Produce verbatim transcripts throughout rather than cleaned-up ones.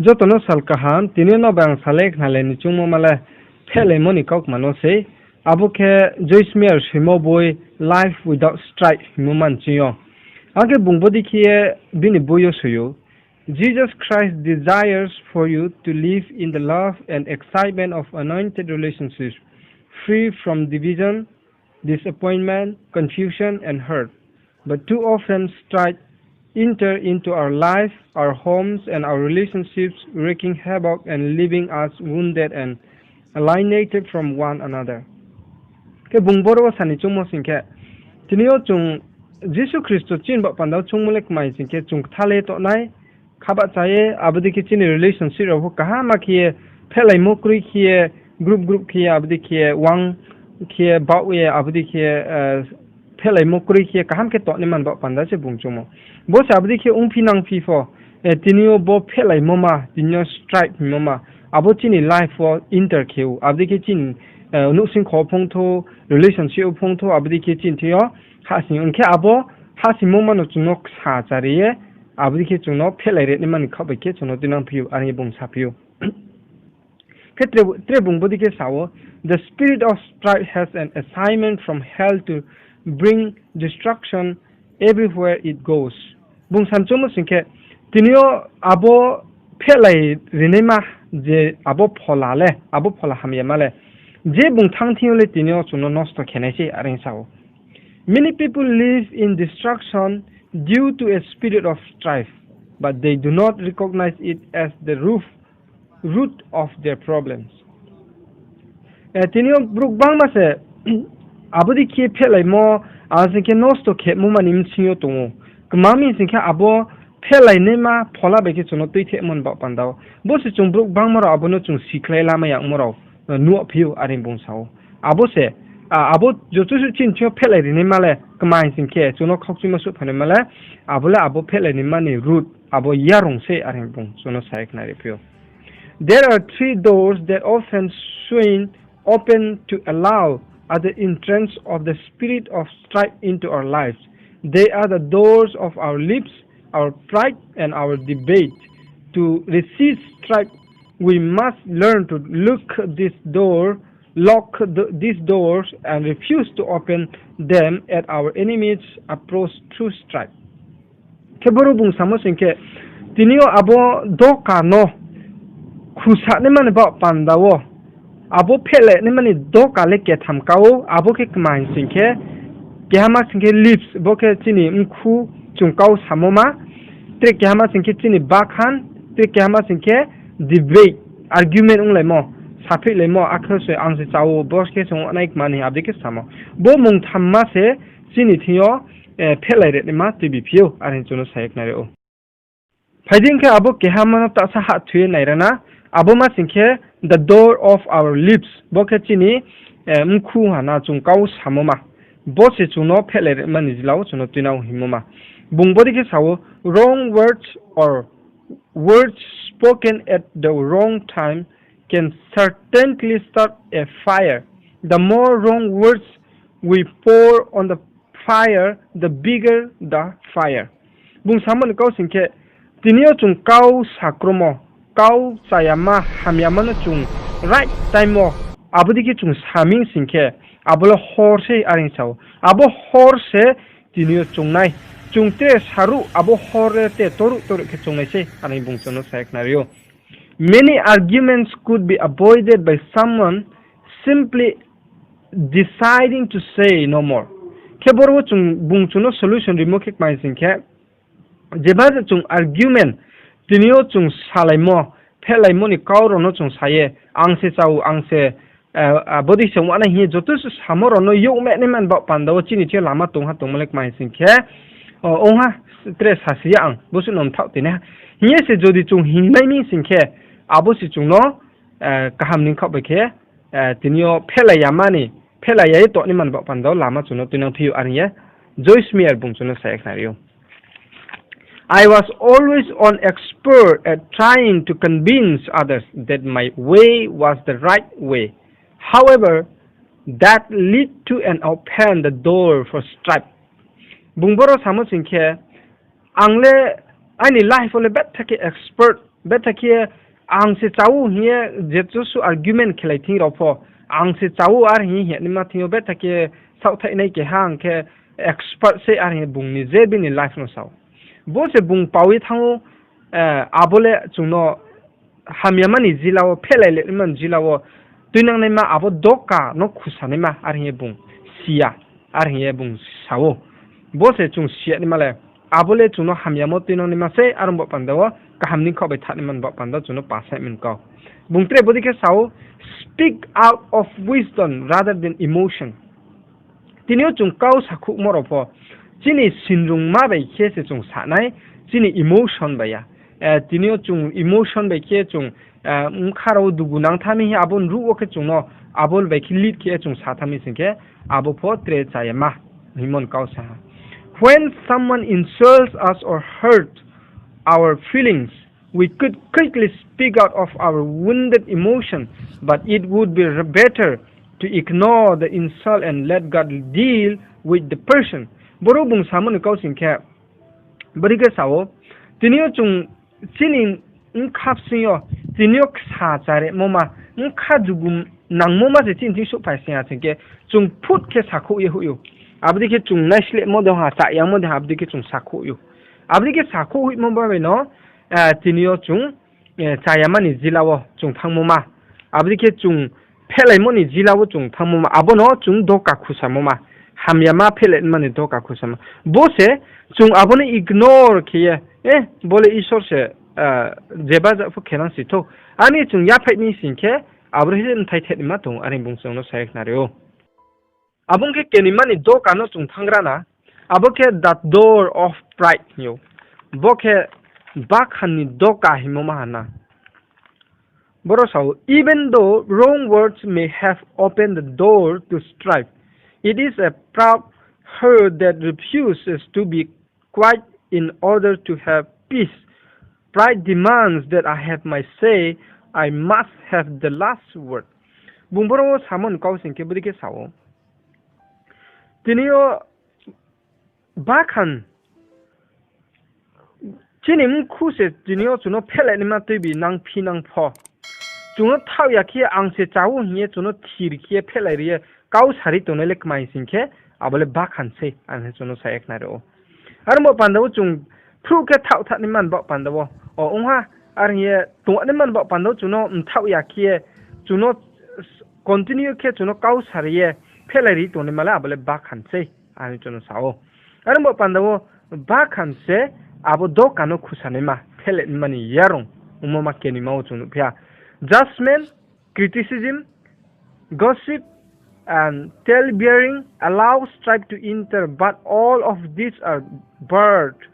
Joto no sal kaham, tini yo no bai ang salai khnalai ni choungmo ma le phehlaimo ni kaukma no sei. Abo khe Joyce Meyer soimo boi Life Without Strife hingmo ma ni ching yo. Akhe bung bodei khe ye bini boi yo soi ou, Jesus Christ desires for you to live in the love and excitement of anointed relationships, free from division, disappointment, confusion, and hurt. But too often strife enter into our life, our homes, and our relationships, wreaking havoc and leaving us wounded and alienated from one another. Khe bung boro wo sa ni choungmo sing khe, tini yo chung Jisu Khristo chini baoh panda wo choungmo le kmai sing khe, chung kthale tongnai, khabahcha ye, abo dei khe chini relationship rao pho kaham ma khe ye, phehlaimo kroi khe ye, group group khe ye, abo dei khe ye, wang khe ye, baoh ye, abo dei khe ye, phehlaimo kroi khe ye, kaham khe tongnai man baoh panda se bung choungmo. Bo se abo dei khe ongphi nangphi pho, tini yo bo phehlaimo ma, tini yo strife hingmo ma, abo chini life wo enter khe ou, abo dei khe chini nouhsing kho phongthou, relationship wo phongthou, abo dei khe chini thing yo hahsing ong khe abo hahsingmo ma no chung no ksa chari ye, abo dei khe chung no phehlai ri naima ni khaoh bai khe chung no tuinangphi ou, are bung saphi ou. Khe tre, tre bung bodei khe sa ou, The spirit of strife has an assignment from hell to bring destruction everywhere it goes. Bung sa ni choungmo sing khe, tini yo abo phehlai ri naima je abo phola le, abo phola hamyama le, je bung thanng thing yo le tini yo chung no nosto khe nai sei, are sa ou. Many people live in destruction due to a spirit of strife, but they do not recognize it as the root, root of their problems. Tini yo brouh gbangma se abo dei khe phehlaimo, ang sing khe nosto khemo ma ni bsing yo tong ou. Kma mi sing khe abo phehlai naima phola bai khe chung no tuithehmo ni baoh panda wo. Bo se chung brouh gbangma rao abo no chung sikhlai lamai yagmo rao nuhphi ou, are bung sa ou. Abo se, abo joto suh chini thing yo phehlai ri naima le kma hing sing khe chung no khaukchuima suh phai naima le, abo le abo phehlai naima ni root, abo yarung sei, are bung chung no sa ye khnari phi ou. There are three doors that often swing open to allow at the entrance of the spirit of strife into our lives. They are the doors of our lips, our pride, and our debate. To resist strife, we must learn to lock this door, lock the, these doors and refuse to open them at our enemies' approach through strife. Khe boro bung samo sing khe, tini yo abo doka no khusanaima ni baoh panda wo, abo phehlai naima ni doka le ketham ka ou, abo khe kma hing sing khe, keha ma sing khe lips, bo khe chini mkhu chung kau samo ma, tre keha ma sing khe chini bakhan, tre keha ma sing khe debate, argument onglaimo, saphihlaimo, akhe se ang se cha ou, bo khe se ong nai kma ni abo dei khe samo. Bo mungthamma se chini thing yo phehlai ri naima tuibi phi ou, are chung no sa ye khnari ou. Phai di khe abo keha ma no tahsa hahthoi ye naira na, abo ma sing khe the door of our lips, bo khe chini mkhu ha na chung kau samo ma. Bo se chung no phehlai ri naima ni jila wo chung no tuinang hingmo ma. Bung bodei khe sa ou, wrong words or words spoken at the wrong time can certainly start a fire. The more wrong words we pour on the fire, the bigger the fire. Bung samo ni kau sing khe, tini yo chung kau sakromo, kau chayama, hamyama no chung right time wo, abo dei khe chung saming sing khe, abo le hor sei, are sa ou. Abo hor se tini yo chung nai. Chung tre saruh, abo hor le te toruh toruh khe chung nai sei, are bung chung no sa ye khnari ou. Many arguments could be avoided by someone simply deciding to say no more. Khe boro wo chung, bung chung no solution rimo khe kma hing sing khe, jeba je chung argument, tini yo chung salaimo, phehlaimo ni kau rao no chung sa ye, ang se cha ou, ang se, bodei se ong nai hing ye joto suh samo rao no youhmai naima ni baoh panda wo chini thing yo lama tong ha tongmo le kma hing sing khe, ong ha, tre sasi ya ang, bo suh no mthaoh tini ha. Hing ye se jodi chung hingnai mi sing khe, abo se chung no kaham ni khaoh bai khe, tini yo phehlai yama ni, phehlai ya ye tongnaima ni baoh panda wo lama chung no tuinang phi ou, are ye Joyce Meyer bung chung no sa ye khnari ou. I was always an expert at trying to convince others that my way was the right way. However, that led to and opened the door for strife. Bung boro samo sing khe, ang le aini life wo le betha khe expert Betha khe ang se cha ou hing ye je josu argument khelai thing rao pho, ang se cha ou are hing ye hingnaima thing yo betha khe saohthaihnai keha ang khe expert se are hing ye bung ni je bini life no sa ou. Bo se bung pao ye thanng ou, abo le chung no hamyama ni jila wo, phehlai le naima ni jila wo tuinangnaima abo doka no khusanaima are hing ye bung si ya, are hing ye bung sa ou. Bo se chung si ya naima le, abo le chung no hamyamo tuinangnaima sei, are ong baoh panda wo kaham ni khaoh bai thanngnaima ni baoh panda wo chung no pasaih mi kau. Bung tre bodei khe sa ou, speak out of wisdom rather than emotion. Tini yo chung kau sakhouhmo rao pho, chini sinrungma bai khe se chung sa nai, chini emotion bai ya. Tini yo chung emotion bai khe chung bkha rao wo dugu nang tha mi hing abo ni ruh wo khe chung no abo bai khe lead khe ye chung sa tha mi sing khe, abo pho tre chayama hingmo ni kau sa ha. When someone insults us or hurt our feelings, we could quickly speak out of our wounded emotion, but it would be better to ignore the insult and let God deal with the person. Boro bung samo ni kau sing khe, bodei khe sa ou, tini yo chung chini bkha bsing yo, tini yo ksa charemo ma, bkha dugu nangmo ma se chini thing souhphai sing ha sing khe, chung phut khe sakhouh ye hoih ou. Abo dei khe chung naislehmo de ha, chayangmo de ha, abo dei khe chung sakhouh ou. Abo dei khe sakhouh hoihmo bai no, tini yo chung chayama ni jila wo chung thanngmo ma, abo dei khe chung phehlaimo ni jila wo chung thanngmo ma, abo no chung doka khusamo ma, hamyama phehlaima ni doka khusamo. Bo se chung abo no ignore khe ye, bo le Isor se, jeba ja pho khenang si thou, ani chung yaphaih mi sing khe, abo ro se mthai thainaima tong, are bung chung no sa ye khnari ou. Abo ong khe kenima ni doka no chung thanng gra na, abo khe the door of pride hing ou. Bo khe bakhan ni doka hingmo ma ha na. Boro sa ou, even though wrong words may have opened the door to strife, it is a proud heart that refuses to be quiet in order to have peace. Pride demands that I have my say, I must have the last word. Bung boro wo samo ni kau sing khe bodei khe sa ou. Tini yo bakhan, chini mkhu se tini yo chung no phehlainaima tuibi nangphi nang pho, chung no thaoh ya khe ang se cha ou hing ye chung no thir khe ye phehlai ri ye kau sari tongnai le kmai sing khe, abo le bakhan sei, ang khe chung no sa ye khnari ou. Are ong baoh panda wo chung phruh khe thaoh thannaima ni baoh panda wo, o ong ha, are hing ye tongnaima ni baoh panda wo chung no mthaoh ya khe ye, chung no continue khe chung no kau sari ye phehlai ri tongnaima le abo le bakhan sei, are hing chung no sa ou. Are ong baoh panda wo bakhan se abo doka no khusanaima, phehlainaima ni yarung ongmo ma kenima wo chung nuhphi ha. Judgment, criticism, gossip, and tale bearing allow strife to enter, but all of these are birthed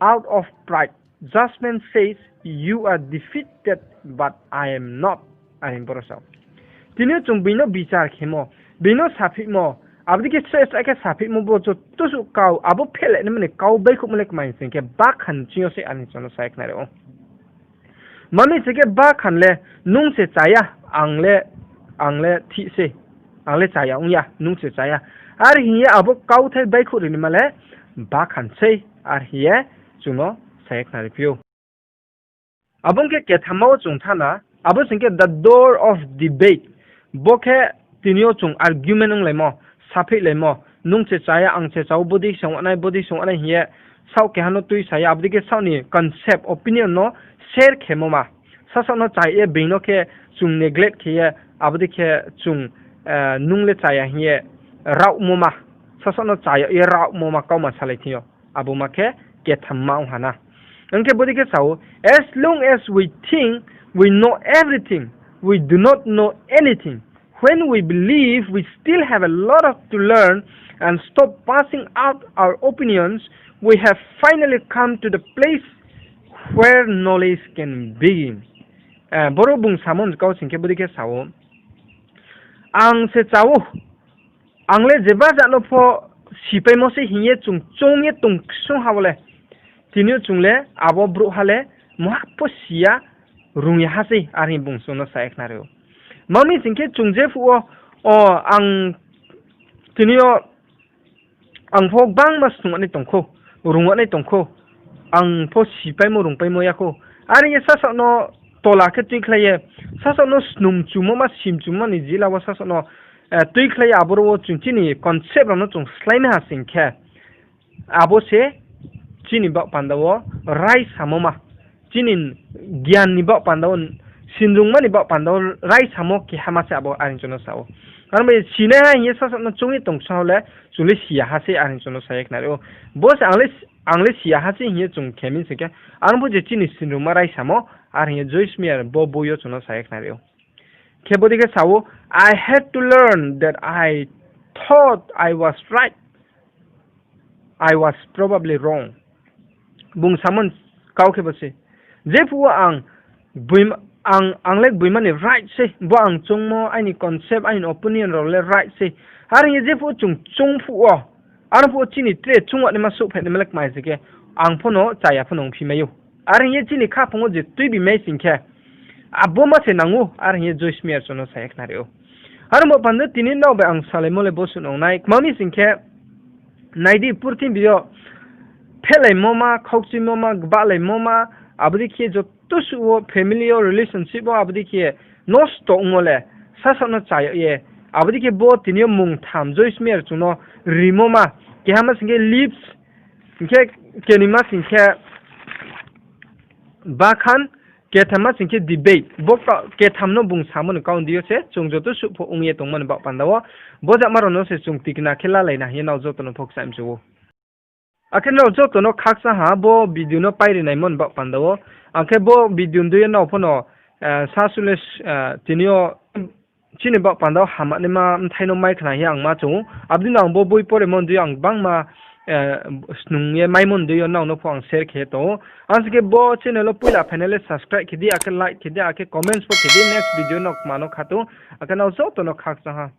out of pride. Judgment says, you are defeated, but I am not. Are hing boro sa ou. Tini yo chung being no bichar khemo, being no saphihmo, abo dei khe sesa khe saphihmo bo joto suh kau, abo phehlainaima ni kau baihkhouhmo le kmai sing khe bakhan ching yo sei, are hing chung no sa ye khnari ou. Mami sing khe bakhan le, nung se cha ya, ang le, ang le thih sei, ang le cha ya ong ya, nung se cha ya. Are hing ye abo kauthai baihkhouh ri naima le bakhan sei, are hing ye chung no sa ye khnari phi ou. Abo ong khe kethamma wo chung thanng na, abo sing khe the door of debate. Bo khe tini yo chung argument onglaimo, saphihlaimo, nung se cha ya, ang se cha ou, bodei song nai, bodei song nai hing ye, saoh keha no tuisa ye, abo dei khe saoh ni concept, opinion no share khemo ma. Sasaoh no cha ye being no khe chung neglect khe ye, abo dei khe chung, nung le cha ya hing ye raohmo ma. Sasaoh no cha ya ye raohmo ma, kauma salai thing yo. Abo ma khe kethamma ong ha na. Ong khe bodei khe sa ou, as long as we think we know everything, we do not know anything. When we believe we still have a lot of to learn and stop passing out our opinions, we have finally come to the place where knowledge can begin. Boro bung samo ni kau sing khe bodei khe sa ou, ang se cha ou, ang le jeba ja no pho sipaimo se hing ye chung choung ye tong ksung ha wo le, tini yo chung le abo brouhha le muha pho si ya, rung ya ha sei, are hing bung chung no sa ye khnari ou. Mami sing khe chung jephuh wo, o, ang tini yo ang pho gbangma snungnai tong khou, rungnai tong khou, ang pho sipaimo rungpaimo ya khou, Are hing ye sasaoh no tola khe tuikhlai ye, sasaoh no snungchumo ma simchumo ni jila wo sasaoh no tuikhlai ye, aboro wo chung chini concept rao no chung sláimai ha sing khe, abo se chini baoh panda wo raisamo ma, chini gian ni baoh panda wo, sinrungma ni baoh panda wo raisamo kehama se abo, are hing chung no sa ou. Aro bai sinaiha hing ye sasaoh no choung ye tong sahao le, chung le si ya ha se, are hing chung no sa ye khnari ou. Bo se ang le, ang le si ya ha se hing ye chung khe mi sing khe, aro pho je chini sinrungma raisamo, are hing ye Joyce Meyer bo boi yo chung no sa ye khnari ou. Khe bodei khe sa ou, I had to learn that I thought I was right, I was probably wrong. Bung samo ni kau khe bo se, jephuh wo ang, ang, ang le gboima ni right sei, bo ang choungmo, aini concept, aini opinion rao le right sei. Are hing ye jephuh chung choung phuh wo, aro phuh wo chini tre choung yagnaima souhphainaima le kmai se khe, ang pho no chaya pho no ongphi mai ou. Are hing ye chini khaphang wo je tuibi mai sing khe, abo ma se nang ou, are hing ye Joyce Meyer chung no sa ye khnari ou. Aro bo panda tini nrao bai ang salaimo le bo suh nong nai, kma mi sing khe, nai di, purthimbi yo phehlaimo ma, khaukchuimo ma, gbalaimo ma, abo dei khe joto suh wo family yo relationship wo abo dei khe nosto ongmo le sasaoh no chaya ye, abo dei khe bo tini yo mungtham Joyce Meyer chung no rimo ma, kehama sing khe lips, hing khe kenima sing khe bakhan, kethamma sing khe debate. Bo ketham no bung samo ni kau dei yo se chung joto suh pho ong ye tongmo ni baoh panda wo, bo jama rao no se chung tikna khe lalai na hing ye nrao joto no pho kchaih mchu ou. Akhe nrao joto no khakchang ha bo video no pairi naimo ni baoh panda wo. Akhe bo video dei yo nrao pho no, sa su le, tini yo chini baoh panda wo hamya naima bthai no mai khna hing ye ang ma chung ou. Abo dei no ang bo boi poremo dei yo ang gbangma snung ye maimo dei yo nrao no pho ang share khe ye tong ou. Ang se khe bo channel wo poila phainai le subscribe khe di, akhe like khe di, akhe comments pho khe di, next video no kma no kha tong, akhe nrao joto no khakchang ha.